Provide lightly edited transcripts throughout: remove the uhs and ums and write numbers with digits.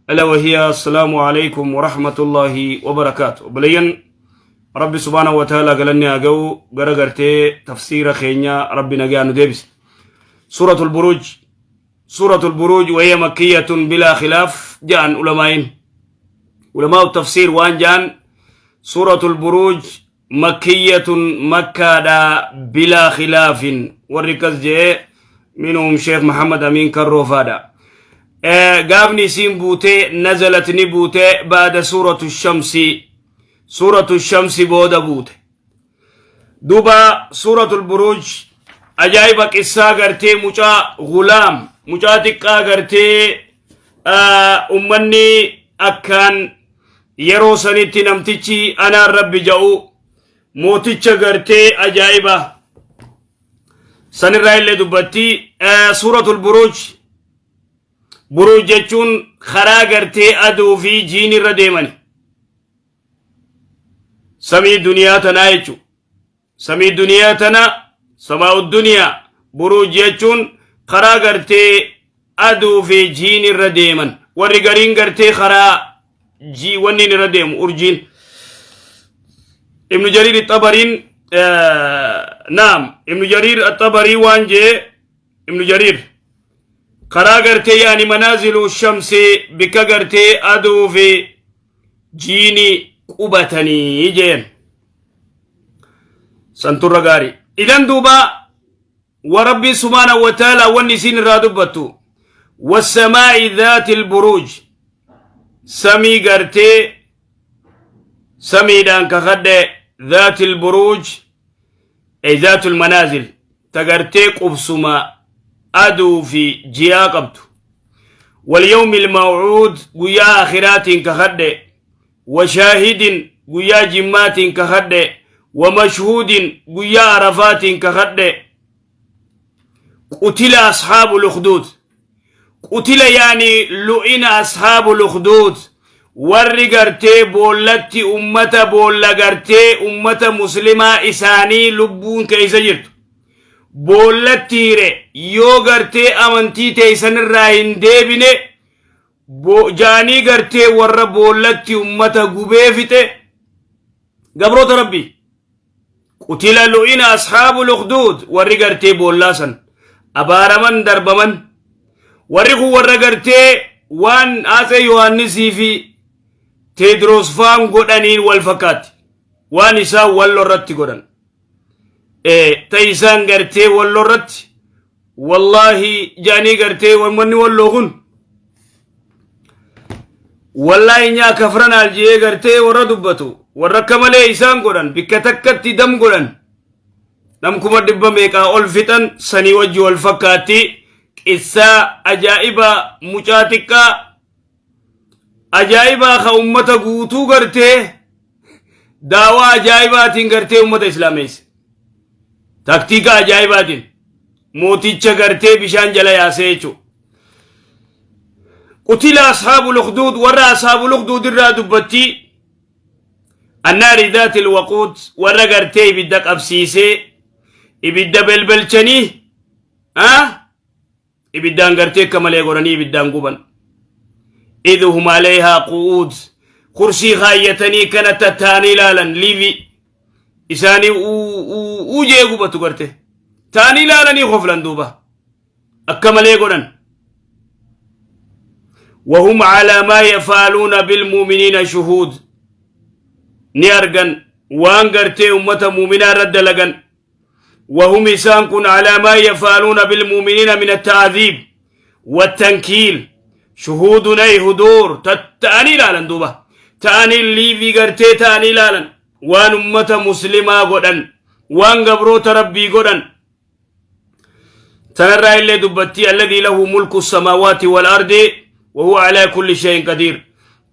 ألا وهي السلام عليكم ورحمة الله وبركاته. بلين ربي سبحانه وتعالى قالني أجو غرغرتي تفسير خينيا ربي نجا ديبس. سورة البروج، سورة البروج وهي مكية بلا خلاف. جان علماء، علماء التفسير وان جان سورة البروج مكية، مكة بلا خلاف. والركز جاء منهم شيخ محمد أمين كروفادا. Gaafni isiin buutee نزلت ni buute بعد سورة الشمس، سورة الشمس booda buute. Duuba سورة البروج ajaa'iba, qissaa gartee mucaa غلام, mucaa xiqqaa gartee ummanni akkaan yeroo sanitti namtichi anaan rabbi ja'u mooticha gartee ajaa'iba sanirraa illee dubbatti. سورة البروج, بروج jechuun karaa gartee aduu fi jiin irra deemani, samii duniyaa tanaa jechu, samii duniyaa tana, سماء الدنيا. بروج jechuun karaa gartee aduu fi jiin irra deeman. Warri gariin gartee karaa jii wannin irra deemu urjiin. Ibnu Jariir Xabariin, naam, Ibnu Jariir Xabarii waan jee, Ibnu Jariir karaa gartee يعني منازل الشمس, bikka gartee aduu fi jiini qubatanii jeen santurra gaarii. Idan duuba wa rabbi سبحانه وتعالى wanni isin irraa dubbattu والسماء ذات البروج, samii gartee samiidhaan kakadhe, ذات البروج أي ذات المنازل, tagartee qubsuma aduu fi ji'aa qabdu. واليوم الموعود, guyyaa aakhiraatiin kakadhe. وشاهد, guyyaa jimmaatiin kakadhe. ومشهود, guyyaa arafaatiin kakadhe. قتل أصحاب الأخدود, قتل يعني لعن أصحاب الأخدود, warri gartee boollatti ummata boolla gartee ummata muslimaa isaanii lubbuun keeysa jirtu boollatti hire, yoo gartee amantii teeysanirraa hin deebine jaanii gartee warra boollatti ummata gubee fixe, gabroota rabbii. قتل لعن أصحاب الأخدود, warri gartee boollaa san abaaraman, darbaman. Warri kun warra gartee waan Atsee Yohannisii fi Teedroos faan godhaniin wal fakkaatti. Waan isaan walloo irratti godhan, ta isaan gartee walloo irratti wallaahi jaanii gartee wanni walloo kun wallaahi nyaa kafranaal jee gartee warra dubbatu, warra akka malee isaan godhan, bikka takkatti dam godhan, nam 100,000 meeqaa ol fixan sanii wajji wal fakkaatti. Qissaa ajaa'iba, mucaa xiqqaa ajaa'ibaa ka ummata guutuu gartee daawaa ajaa'ibaatiin gartee ummata islaameesse, taktiika ajaa'ibaatiin mooticha gartee bishaan jala yaasee jechuudha. قتل أصحاب الأخدود, warra أصحاب الأخدود irraa dubbattii. النار ذات الوقود, warra gartee ibidda qabsiisee ibidda belbelchanii ibiddaan gartee akka malee godhanii ibiddaan guban. إذ هم عليها قعود, kursii kaayyatanii kana tattaanii ilaalan, liivi isaanii ujee gubatu garte taanii ilaalanii koflan. Duuba akka malee godhan. وهم على ما يفعلون بالمؤمنين شهود, ni argan waan gartee ummata mu'minaa irra dalagan. وهم isaan kun على ما يفعلون بالمؤمنين من التعذيب والتنكيل شهود, أي حضور, tatta'anii ilaalan. Duuba ta'anii liivii gartee ta'anii ilaalan waan ummata muslimaa godhan, waan gabroota rabbii godhan. Tanarraa illee dubbattii. الذي له ملك السماوات والأرض وهو على كل شيء قدير.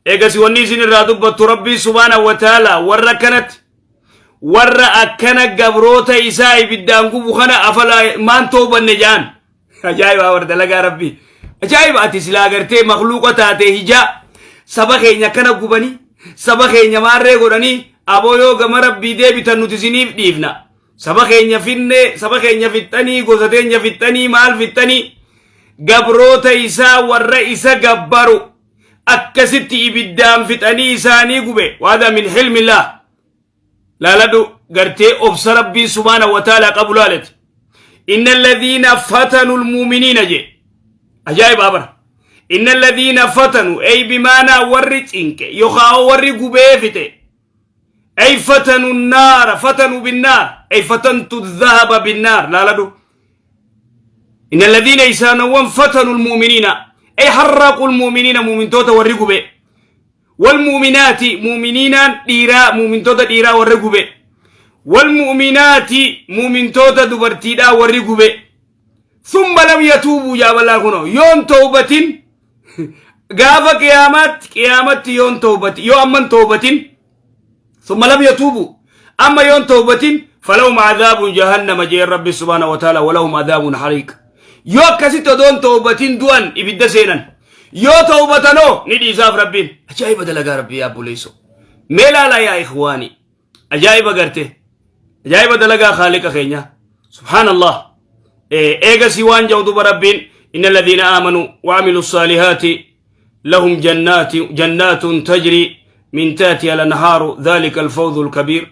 Eegasi wanni isin irraa dubbattu rabbii سبحانه وتعالى warra kanatti, warra akkana gabroota isaa ibiddaan gubu kana afala maan toobanne jaan. Ajaa'iba, warra dalagaa rabbii ajaa'iba. Ati silaa gartee makluuqa taate hijaa saba keenya akkana gubanii, saba keenya maarree godhanii, aboo yoo gama rabbii deebitan nuti isiniif dhiifna, saba keenya finne, saba keenya fixxanii, gosa teenya fixxanii, maal fixxanii, gabroota isaa warra isa gabbaru Akkasitti ibiddaan fixanii isaanii gube. Waada min hilmillah. Laaladhu gartee obsa Rabbiin subhaana wa ta'ala qabu laalati. Inna alladhiina fatanu almu'miniina jee. Ajaa'iba bara. Inna alladhiina fatanu ey bimaanaa warri cinqe yookaan warri gubee fixe. Ey fatanu naara fatanu binnaar ey fatantu dhahaba binnaar laaladhu. Inna alladhiina isaanawwan fatanu almu'miniina ey harraqu almu'miniina mu'mintoota warri gube. Walmu'minaati mu'miniinaan dhiiraa mu'mintoota dhiiraa warri gube. Walmu'minaati mu'mintoota dubartiidhaa warri gube. Summa lam yatuubuu jaabalaa kunoo yoon toobatin gaafa qiyaamaatti qiyaamatti yoon toobatin yoo amman toobatin summa lam yatuubuu amma yoon toobatin falahum adaabun jahannama jeen rabbi subhaanahu wa ta'ala walahum adaabun hariiq yoo akkasitti odoon toobatin du'an ibidda seenan yoo toobatanoo ni dhiisaaf rabbiin ajaa'iba dalagaa rabbii yaa obboleessoo mee laalaa yaa ikhwaanii ajaa'iba garte ajaa'iba dalagaa khaaliqa keenya subhaanallah eegasii waan jedhu duba rabbiin inna alladhiina aamanuu wa amilu saalihaati lahum jannaati jannaatun tajri min tahtiha al-anhaaru dhalika al-fawzu al-kabiir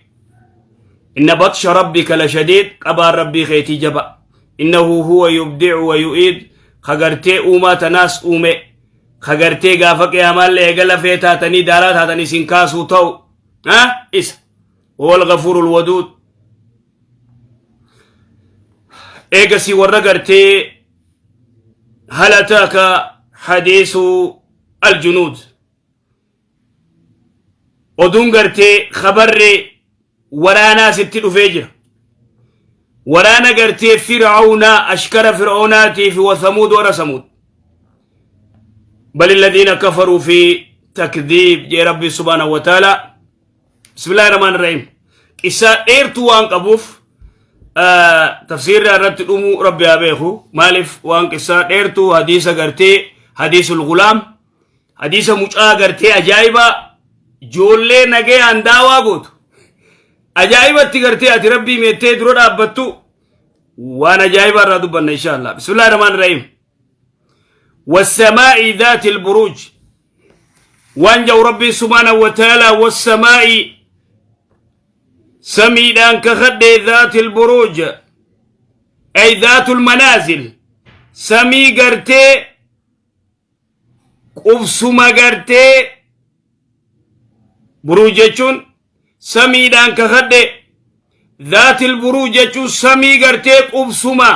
inna batsha rabbika lashadiid qabaan rabbii keetii jaba innahu huwa yubdi'u wa yu'iid ka gartee uumaa tanaas uume ka gartee gaafa qiyaamaallee eega lafee taatanii daaraa taatanii isin kaasuu ta'u ha isa huwa al-ghafuuru al-waduud eegasii warra gartee hal ataaka hadiisu aljunuud oduun gartee khabarri waraanaa sitti dhufee jira waraana gartee fir'awnaa ashkara fir'awnaatii fi wa samuud warra samuud bal alladhiina kafaruu fi takdhiib jee rabbi subhaanahu wa ta'ala bismillahi rahmaani rahiim qissaa dheertuu waan qabuuf tafsiirri irratti dhumuu rabbi haa beeku maaliif waan qissaa dheertuu hadiisa gartee hadiisul gulaam hadiisa mucaa gartee ajaa'ibaa ijoollee nagayaan daawaa gootu ajaa'ibatti gartee ati rabbii meettee dura dhaabbattu waan ajaa'ibaa irraa dubbanna insha Allah bismillahi rahmaani rahiim والسماء ذات البروج waan jedhu rabbiin subhaanahu wa ta'ala wassamaa'i samiidhaan kakadhe dhaatil buruuj ay dhaatul manaazil samii gartee qubsuma gartee buruuj jechuun samiidhaan kakadhe dhaatil buruuj jechuun samii gartee qubsuma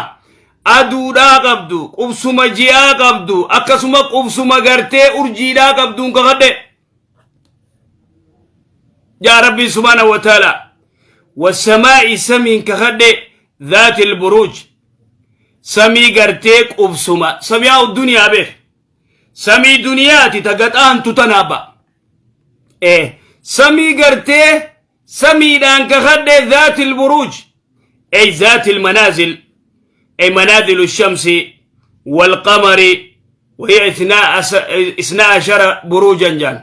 aduudhaa qabdu qubsuma ji'aa qabdu akkasuma qubsuma gartee urjiidhaa qabduun kakadhe yaa rabbii subhaanahu wa ta'ala wasamaa'i samiin kakadhe dhaatil buruuj samii gartee qubsuma samiyaa duniyaa beek samii duniyaati ta gaxaantu tanaa ba ee samii gartee samiidhaan kakadhe dhaatil buruuj ay dhaatil manaazil ay manaazilu shamsi walqamari وهي 12 buruujan jaan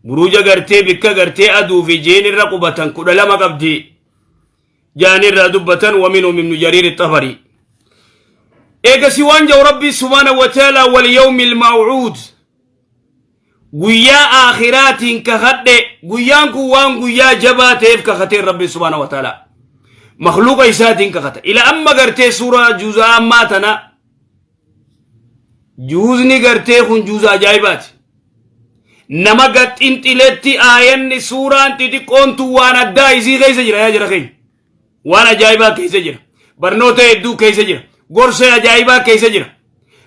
buruuja gartee bikka gartee aduu fi jeen irra qubatan 12 qabdi jaan irraa dubbatan waminhum ibnu jariir xabari eegasi waan jau rabbii subhaanahu wa ta'ala walyawmi almawcuud guyyaa aakhiraatiin kakadhe guyyaan kun waan guyyaa jabaa ta'eef kakateen rabbii subhaanahu wa ta'ala makhluuqa isaatiin kakata ila amma gartee suuraa juuzaa ammaa tana juuzni gartee kun juuza ajaa'ibaati nama gaxxinxiletti aayanni suuraan xixiqqoon tun waan addaa isii keessa jira yaa jira keenya waan ajaa'ibaa keessa jira barnoota hedduu keessa jira gorsa ajaa'ibaa keessa jira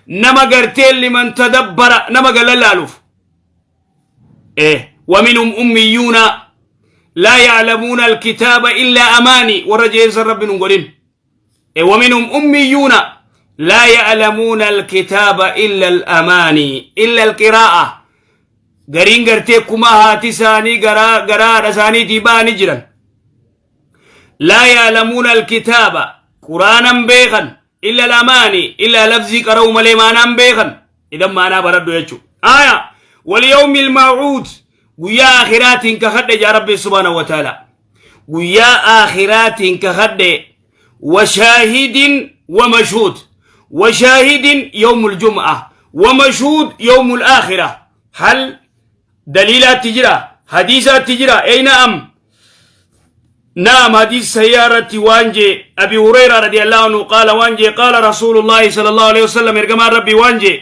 nama gartee liman tadabbara nama gala laaluuf waminhum ummiyyuuna laa ya'lamuuna alkitaaba illaa amaani warra jeensan rabbi nun godhin ومنهم أميون لا يعلمون الكتاب إلا الأماني إلا القراءة gariin gartee kuma haati isaanii garaa garaa haadha isaaniitii ba'anii jiran laa ya'lamuuna alkitaaba quraanan beekan illa alamaani illa lafzii qara'u malee maanaan beekan idan maanaa baradhu jechu aya walyawmi almawcuud guyyaa aakhiraatiin kakadhe jaa rabbi subhaanahu wa ta'ala guyyaa aakhiraatiin kakadhe washaahidin wa mashhuud yawmul jum'a wa mashhuud yawmul aakhira. Hal daliilaatti jira, hadiisaatti jira. Ey na'am, نعم، حديث سيارة وانجي أبي هريرة رضي الله عنه قال وانجي قال رسول الله صلى الله عليه وسلم، إرجما ربي وانجي: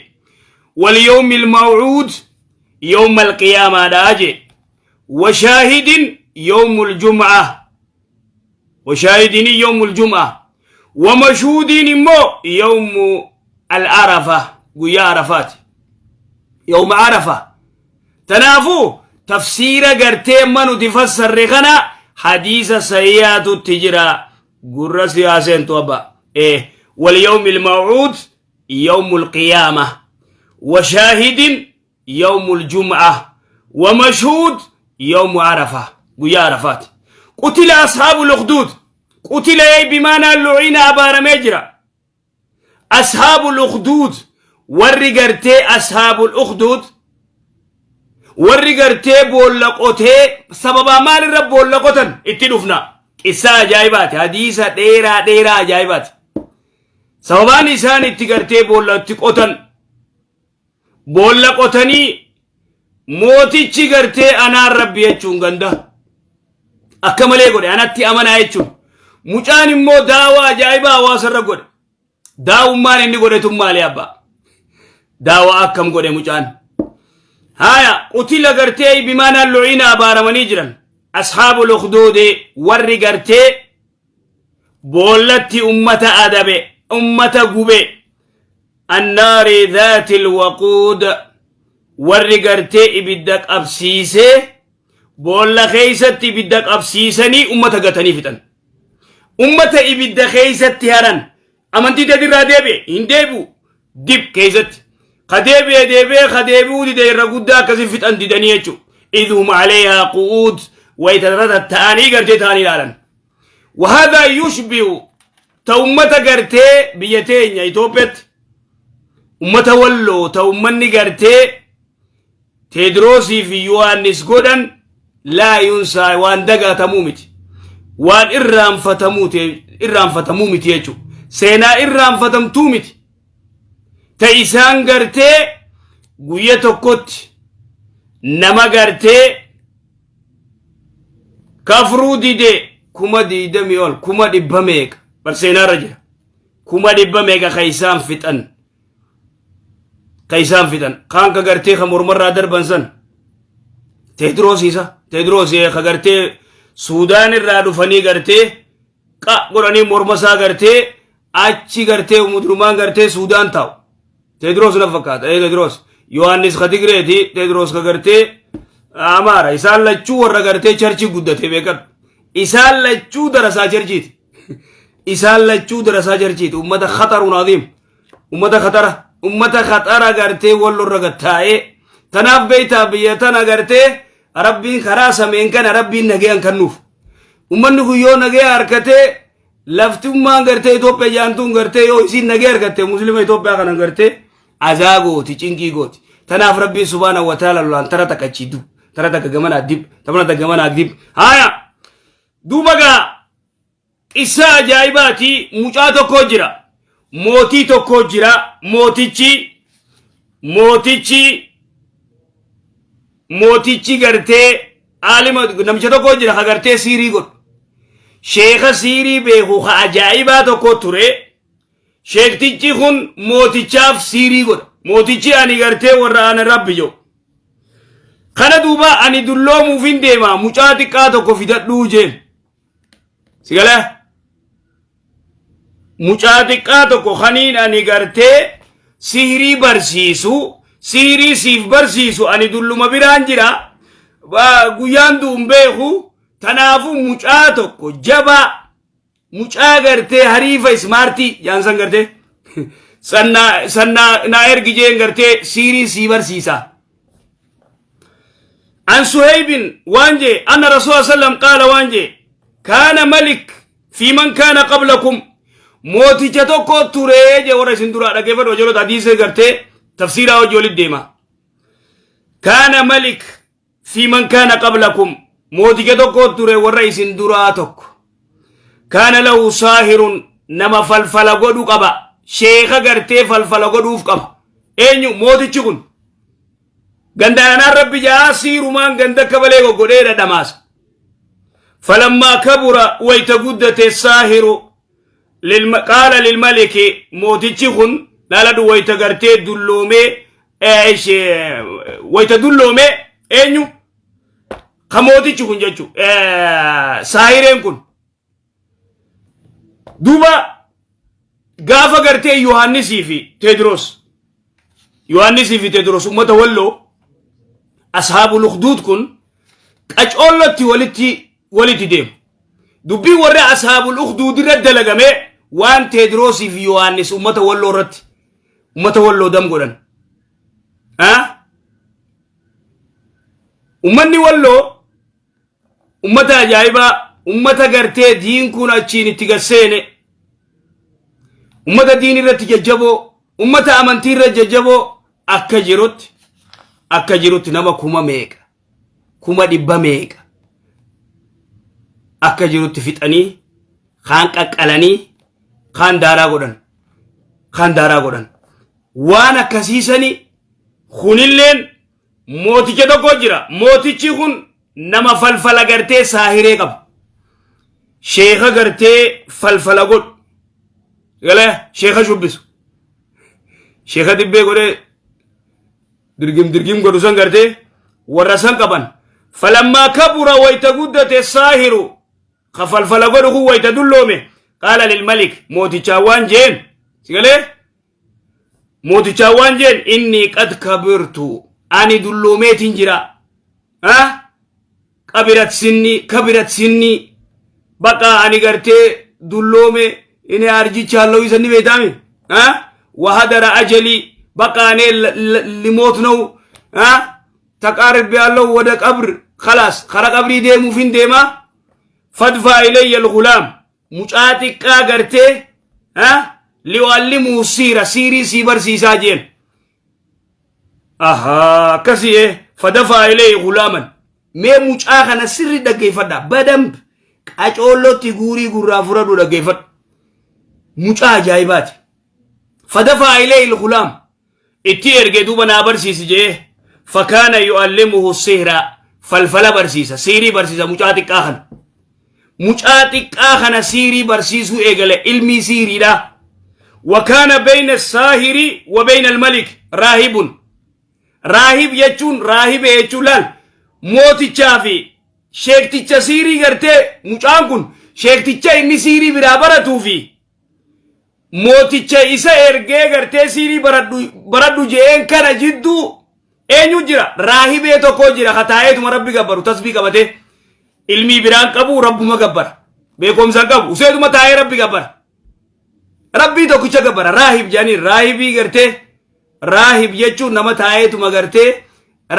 واليوم الموعود يوم القيامة داجي، وشاهد يوم الجمعة، وشاهد يوم الجمعة، ومشهود مو يوم العرفة، قيا عرفات، يوم عرفة. تنافو تفسير قرتي منو تفسر رغنا حديث سيئات تجرى قرى سياسين توبا إيه. واليوم الموعود يوم القيامة، وشاهد يوم الجمعة، ومشهود يوم عرفة، قيا عرفات. قتل أصحاب الأخدود، قتل أي بمعنى لعين، أبار مجرى أصحاب الأخدود. Warri gartee أصحاب الأخدود warri gartee boolla qotee, sababaa maalirra boolla qotan itti dhufna. Qissaa ajaa'ibaati, hadiisa dheeraa dheeraa ajaa'ibaati. Sababaan isaan itti gartee boolla itti qotan, boolla qotanii mootichi gartee anaan rabbi jechuun ganda akka malee godhe, anatti amanaa jechuun. Mucaan immoo daawaa ajaa'ibaa hawaasarra godhe. Daawummaan inni godhetun maali abbaa? Daawaa akkam godhe mucaan? Haya, قتل gartee بمعنى لعن, abaaramanii jiran. أصحاب الأخدود warri gartee boollatti ummata adabe, ummata gube. النار ذات الوقود, warri gartee ibidda qabsiisee, boolla keeysatti ibidda qabsiisanii ummata gatanii fixan, ummata ibidda keeysatti haran. Amantii teetirraa deebi'e hin deebi'u, dib keeysatti ka deebi'e deebi'e, ka deebi'uu dide irra guddaa akkasi fixan didanii jechu. إذ هم عليها قعود, wayta ta'anii gartee ta'anii ilaalan. وهذا يشبه ta ummata gartee biyya teenya Itoophiyaatti, ummata Walloo, ta ummanni gartee Teediroosii fi Yohaannis godhan. لا ينسى, waan dagatamuu miti, waan irraanfatamuu miti jechuudha. Seenaa irraanfatamtuu miti ta isaan gartee guyya tokkotti nama gartee kafruu dide 20,000 ol, 100,000 meeqa bar seenaarra jira, 100,000 meeqa ka isaan fixan, ka isaan fixan. Kaan ka gartee ka mormarraa darban san Teediroos, isa Teediroos ka gartee Suudaan irraa dhufanii gartee qa godhanii morma isaa gartee achi gartee mudrumaan gartee Suudaan taa'u. Teediroos na fakkaata. Ee, Teediroos. Yohaannis ka Tigreeti, Teediroos ka gartee Amaara. Isaan lachuu warra gartee church guddate beekadhu. Isaan lachuu darasaa churchiiti. Isaan lachuu darasaa churchiiti. Ummata خطر عظيم, ummata khatara, ummata khatara gartee wallorra gattaa'ee. Tanaaf beeytaa, biyya tana gartee rabbiin karaa sameen kana rabbiin nagayaan kennuuf. Ummanni kun yoo nagaya harkatee, laftummaan gartee Itoophiyaa jaantuun gartee yoo isiin nagaya harkatte, muslima Itoophiyaa kana gartee azaa gooti, cinqii gooti. Tanaaf rabbiin سبحانه وتعالى lolaan tara takka achi dub, tara takka gamanaa dib, tara takka gamanaa dib. Haya, duuba gaa qissa ajaa'ibaati. Mucaa tokko jira, mootii tokko jira. Mootichi gartee aalima namicha tokko jira ka gartee siirii godhu, sheeka siirii beeku ka ajaa'ibaa tokko ture. Sheektichi kun mootichaaf siirii godha. Mootichi ani gartee warra ana rabbi jedhu kana. Duuba ani dulloomuufin deema, mucaa xiqqaa tokko fidadhuu jeen. Sigalee mucaa xiqqaa tokko kaniin ani gartee sihirii barsiisu, sihirii siif barsiisu. Ani dulluma biraan jira, guyyaan du'un beeku. Tanaafu mucaa tokko jabaa, mucaa gartee hariifa smart jaansan gartee sannaa sannaa naa ergi jeen, gartee siirii sii barsiisa. عن صهيب وانجي أن رسول الله صلى الله عليه وسلم قال وانجي: كان ملك في من كان قبلكم, mooticha tokko turee je warra isin duraa. Dhaggeeffadhu hojjeloota, hadiisa gartee tafsiiraa hojii olit deema. كان ملك في من كان قبلكم, mooticha tokko ture warra isin duraa tokko. كان له ساحر, nama falfala godhu qaba, sheeka gartee falfala godhuuf qaba. Eenyu mootichi kun? Gandaanaan rabbi jaa siirumaan ganda kabalee goggodhee dhadhamaasa. Falammaa kabura wayta guddate saahiru qaala lilmaliki mootichi kun laaladhu wayta gartee dulloomee wayta dulloomee eenyu ka mootichi kun jechu saahireen kun duuba gaafa gartee Yohaannisii fi Teediroos Yohaannisii fi Teediroos ummata walloo ashaabul ukduud kun qacoollotti walitti walitti deemu. Dubbii warra ashaabul ukduud irra dalagame waan Teediroosii fi Yohaannis ummata walloo irratti ummata walloo dam godhan. Ummanni walloo ummata ajaa'ibaa ummata gartee diin kun achiin itti gad seene ummata diin irratti jajjaboo ummata amantii irra jajjaboo akka jirutti akka jirutti nama kuma meeqa kuma dhibba meeqa akka jirutti fixanii kaan qaqqalanii kaan daaraa godhan kaan daaraa godhan waan akkasiisani kunilleen Mooticha tokko jira. Mootichi kun nama falfala gartee saahiree qabu. Sheeka gartee falfala godhu. Galee sheeka shubbisu. Sheeka dibbee godhee dirgim dirgim godhu san gartee warra san qaban. Falammaa kabura wayta guddate saahiru ka falfala godhu kun wayta dulloome qaala lilmalik mootichaa waan jeen si galee Mootichaan waan jeen inni qad kabirtu ani dulloomeetiin jira. Ha? Qabirat sinni kabirat sinni baqa ani gartee dulloome inni arjichaallahu isa ni beektaami. Ha? Wahadara ajalii baqa ani limoot na'u. Ha? Taqaarib yaallahu wada qabr khalaas kara qabrii deemuuf hin deema. Fadfaa ilayya al-ghulaam mucaa xiqqaa gartee ha li'uallimuu siira siirii sii barsiisaa jeen ahaa akkasii ee fadafaa ilayhi gulaaman mee mucaa kana sirri dhaggeeffadha badamb qacoollootti guurii gurraa fudhadhu dhaggeeffadhu mucaa ajaa'ibaati fadafaa ilayhi gulaam itti erge duuba naa barsiisi jee fakaana yu'allimuhu sihra falfala barsiisa siirii barsiisa mucaa xiqqaa kana mucaa xiqqaa kana siirii barsiisuu eegale ilmii siiriidha wakaana bayna saahiri wa bayna almalik raahibun raahib jechuun raahibe jechuun laal mootichaa fi sheekticha siirii gartee mucaan kun sheekticha inni siirii biraa baratuu fi mooticha isa ergee gartee siirii baradhu baradhu je'een kana jidduu eenyu jira raahibee tokko jira ka taa'eetuma rabbi gabbaru tasbii qabatee ilmii biraan qabu rabbuma gabbara beekumsa hin qabu useetuma taa'ee rabbi gabbara rabbii tokkicha gabbara raahib jedhanii raahibii gartee raahib jechuun nama taa'eetuma gartee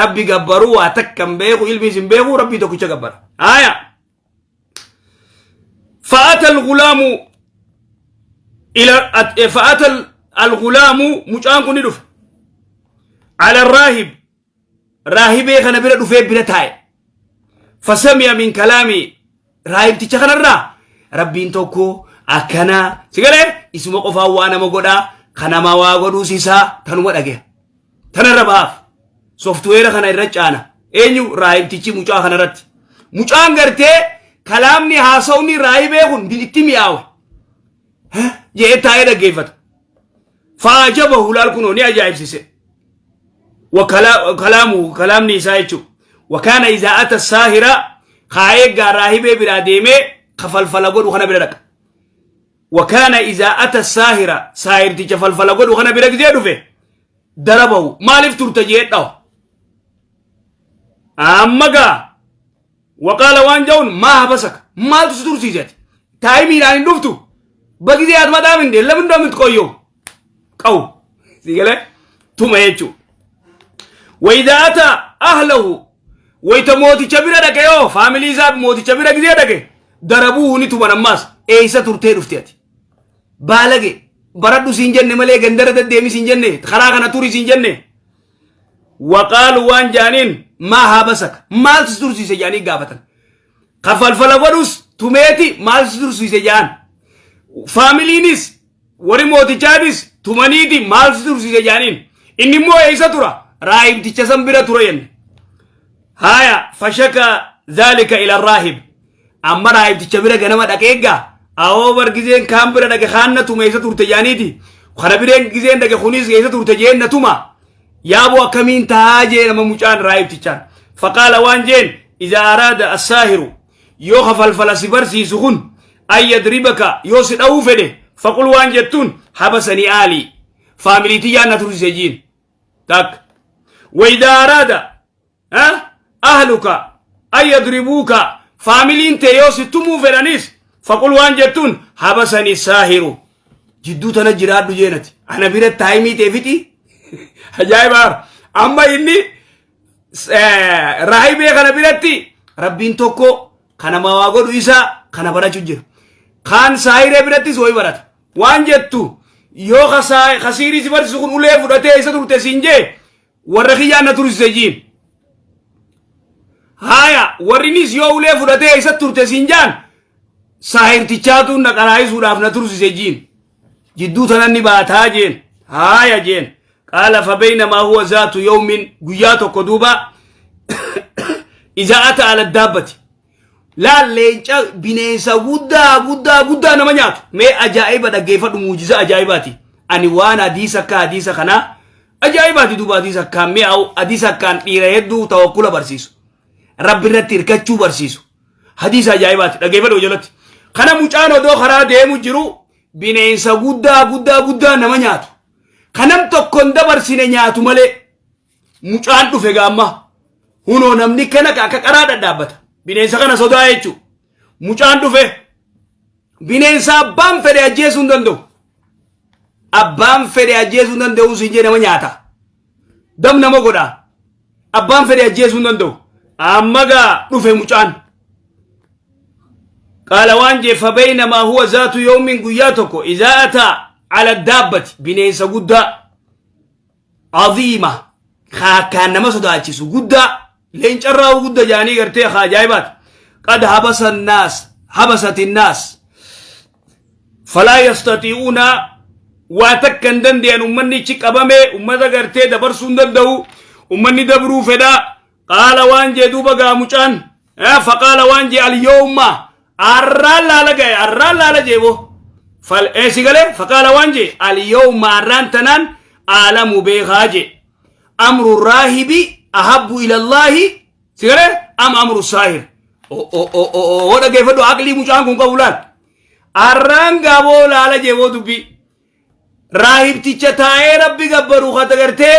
rabbi gabbaru waa takka hin beeku ilmiis hin beeku rabbii tokkicha gabbara haaya فأتى الغلام إلى فأتى الغلام مجان كن دف على الراهب راهب كان بira dhufee bira taa'e فسمع من كلامي raahibticha kanarraa rabbiin tokko akkana si galee isuma qofaa waa nama godhaa kanama waa godhuus isaa tanuma dhageha Tanarra ba'aaf. Sooftuweera kana irra caana. Eenyu raahibtichi mucaa kanarratti. Mucaan gartee kalaamni haasawni raahibee kun itti mi'aawe. Jedhee taa'ee dhaggeeffata. Faajabahu laal kunoo ni ajaa'ibsise. Wa kalaamuhu kalaamni isaa jechuudha. Wa kaana izaa ata saahira kaa'ee gaa raahibee biraa deemee kafalfala godhu kana bira dhaqa. Wakaana izaa ata saahira saahirticha falfala godhu kana bira gizee dhufe darabahu maaliif turta jee dhawa. Amma gaa waqaala waan ja'uun maa habasaka maaltu si tursiise ati taayimiidhaan hin dhuftu bagizee atmadaam hin deellamin doomit qoyyoo qawu si galee tuma jechuudha. Wayida ata ahlahu wayita mooticha bira dhaqe yoo faamilii isaa mooticha bira gizee dhaqe darabuu ni tuman ammaas eessa turtee dhufte ati baalage baradhu siin jenne malee gandara deddeemi siin jenne karaa kana turi siin jenne waqaalu waan jaaniin maa haabasaka maaltu si tursiise jaanii gaafatan ka falfala godhus tumeeti maaltu si tursiise jaan faamiliinis warri mootichaatis tumaniiti maaltu si tursiise jaaniin inni immoo eessa tura Raahibticha san bira ture jenne. Haya fashaka zaalika ila raahib. Amma raahibticha bira ganama dhaqee egaa awoo bar gizeen kaan bira dhaqe kaan na tume eessa turte jaaniiti. Kana bireen gizeen dhaqe kunis eessa turte jeen na tuma. Yaaboo akkamiin tahaa jee nama mucaan raahibtichaan. Faqaala waan jeen iza araada assaahiru yoo ka falfala si barsiisu kun an yadribaka yoo si dhawuu fedhe faqul waan jettuun habasanii aalii faamilii tiyyaan na tursise jiin takka waydaa araada ahluka an yadribuuka faamiliin tee yoo si tumuu fedhanis faqul waan jettuun habasanii saahiru jidduu tana jiraadhu jeenati ana bira taayimii tee fixi. Ajaa'iba! Amma inni raahibee kana biratti rabbiin tokko kana waa godhu isa kana barachuu jira. Kaan saahiree birattis wayi barata. Waan jettu yoo kasiirii si barsiisu kun ulee fudhatee isa turte siin jee warra kiyyaan na tursise jiin. Haaya warrinis yoo ulee fudhatee isa turte siin jaan saahirtichaatu na qaraayisuudhaaf na tursise jiin. Jidduu tanan ni baataa jeen. Haaya jeen. Qaala fabaynamaa huwa zaatu yawmin guyyaa tokko duuba iza ata ala daabbati. Laal leenca bineensa guddaa guddaa guddaa nama nyaatu. Mee ajaa'iba dhaggeeffadhu, muujiza ajaa'ibaati. Ani waan hadiisa akka hadiisa kanaa ajaa'ibaati duuba. Hadiisa akkaan mi'aawu, hadiisa akkaan dhiira hedduu tawakkula barsiisu. Rabbi irratti hirkachuu barsiisu. Hadiisa ajaa'ibaati dhaggeeffadhu jalatti. Kana mucaan odoo karaa deemu jiru bineensa guddaa guddaa guddaa nama nyaatu. Kanam tokko hin dabarsine nyaatu malee mucaan dhufe gaamma. Hunoo namni kana akka qaraa dhadhaabbata. Bineensa kana sodaa jechuudha. Mucaan dhufe bineensa abbaan fedhe ajjeesuu hin danda'u. Abbaan fedhe ajjeesuu hin danda'u siin jee nama nyaata. Dam nama godha. Abbaan fedhe ajjeesuu hin danda'u. Amma gaa dhufe mucaan. Qaala waan jee fabaynamaa huwa zaatu yawmin guyyaa tokko izaa ataa ala daabbati bineensa guddaa aziima kaakkaan nama sodaachisu guddaa leencarraa gudda jaanii gartee haa ajaa'ibaati. Qad habasa naas habasati naas falaa yastati'uuna waa takka hin danda'an, ummanni ichi qabame ummata gartee dabarsuu hin danda'u, ummanni dabruu fedha. Qaala waan jee duuba gaa mucaan faqaala waan jee alyawma arraan laala gaye arraan laala jee boo fal si galee faqaala waan jee alyawma arraan tanaan aalamu beekaa jee amru raahibi ahabbu ilallaahi si galee am amru saahir o dhaggeeffadhu aqlii mucaan kun qabu laal arraan gaaboo laala jee boo dubbii raahibticha taa'ee rabbi gabbaru kata gartee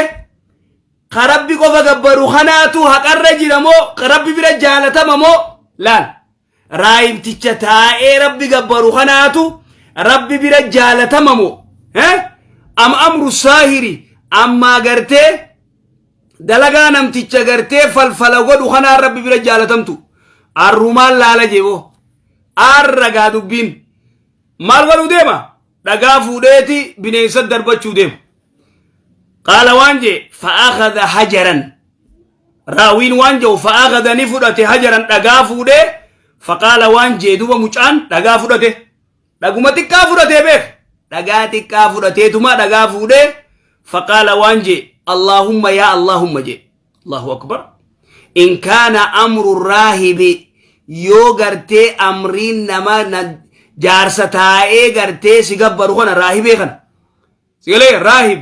ka rabbi qofa gabbaru kanaatu haqarra jira moo ka rabbi bira jaalatama moo? Laal raahibticha taa'ee rabbi gabbaru kanaatu rabbi bira jaalatama moo am amru saahiri ammaa gartee dalagaa namticha gartee falfala godhu kanaan rabbi bira jaalatamtu arrumaan laala jeeboo arra gaa dubbiin maal godhuu deema? Dhagaa fuudheeti bineensa darbachuu deema. Qaala waan jee fa'aakada hajaran raawiin waan jedhu fa'aakada ni fudhate hajaran dhagaa fuudhee faqaala waan jee duuba mucaan dhagaa fudhate dhaguma xiqqaa fudhatee beek dhagaa xiqqaa fudhateetuma dhagaa fuudhee faqaala waan jee allaahumma yaa allaahumma jee allahu akbar in kaana amru raahibi yoo gartee amriin nama na jaarsa taa'ee gartee si gabbaru kana raahibee kana sigalee raahib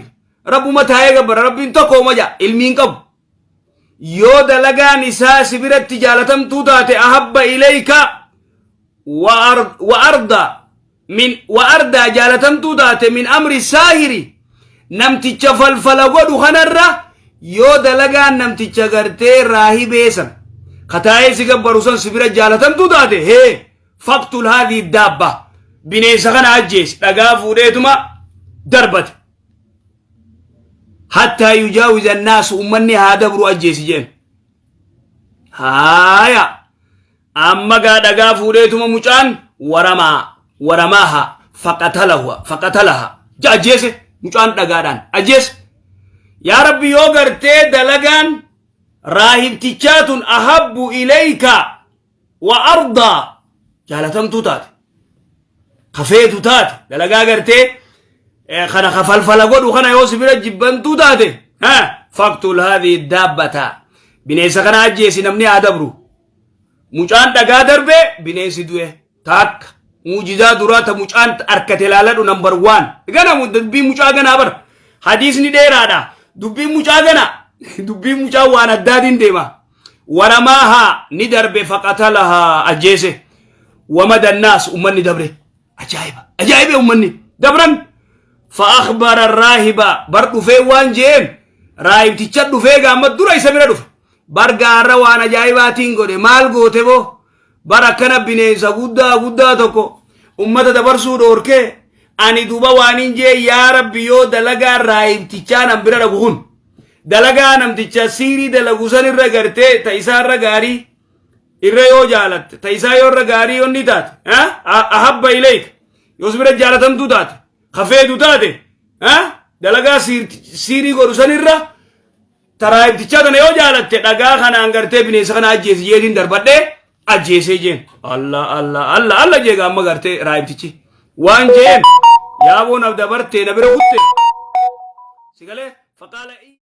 rabbuma taa'ee gabbara rabbiin tokko uma ja'a ilmiin qabu yoo dalagaan isaa si biratti jaalatamtuu taate ahabba ilayka wa arda min wa ardaa jaalatamtuu taate min amri saahiri namticha falfala godhu kanarra yoo dalagaan namticha gartee raahibee san kataa'ee si gabbaru san si bira jaalatamtuu taate hee faqtul haadii daabba bineensa kana ajjeesi. Dhagaa fuudheetuma darbate hattaa yujaawiza annaasu ummanni haa dabru ajjeesi jeen. Haaya amma gaa dhagaa fuudheetuma mucaan waramaa waramaaha faqatalahu faqatalaha ja ajjeese mucaan dhagaadhaan ajjeese. Yaa rabbi yoo gartee dalagaan raahibtichaa tun ahabbu ilayka wa ardaa jaalatamtuu taate kafeetu taate dalagaa gartee kana ka falfala godhu kana yoo si bira jibbantuu taate. Faqtul haadhihi daabbata. Bineensa kana ajjeesi namni haa dabru. Mucaan dhagaa darbe bineensi du'e. Taakka. Muujizaa duraa ta mucaan arkate laaladhu number one. Gana dubbii mucaa ganaa bara. Hadiisni dheeraadha. Dubbiin mucaa gana. Dubbiin mucaa waan addaatiin deema. Waramaahaa ni darbe faqatalahaa ajjeese. Wamada naas ummanni dabre. Ajaa'iba. Ajaa'iba ummanni. Dabran. Fa'akhbara raahiba bar dhufee waan jeen raahibticha dhufee gaamma dura isa bira dhufe. Bar gaarra waan ajaa'ibaatiin godhe maal goote boo? Bar akkana bineensa guddaa guddaa tokko ummata dabarsuu dhoorkee ani duuba waan hin jee yaa rabbi yoo dalagaa raahibtichaa nan bira dhagu kun dalagaa namticha siirii dalagu san irra gartee ta isaa irra gaarii irra yoo jaalatte ta isaa yoo irra gaarii yoo inni taate ahabba ilayka yoo si bira jaalatamtuu taate kafeetu taate dalagaa siirii godhu san irra Taraayibtichaa tana yoo jaalatte dhagaa kanaan gartee bineensa kana ajjeesi jeetiin darbadhee ajjeesee jeen. Allah Allah Allah Allah jeega amma gartee raayibtichi. Waan jeen yaaboo na dabartee na bira kutte. Sigalee faqaala.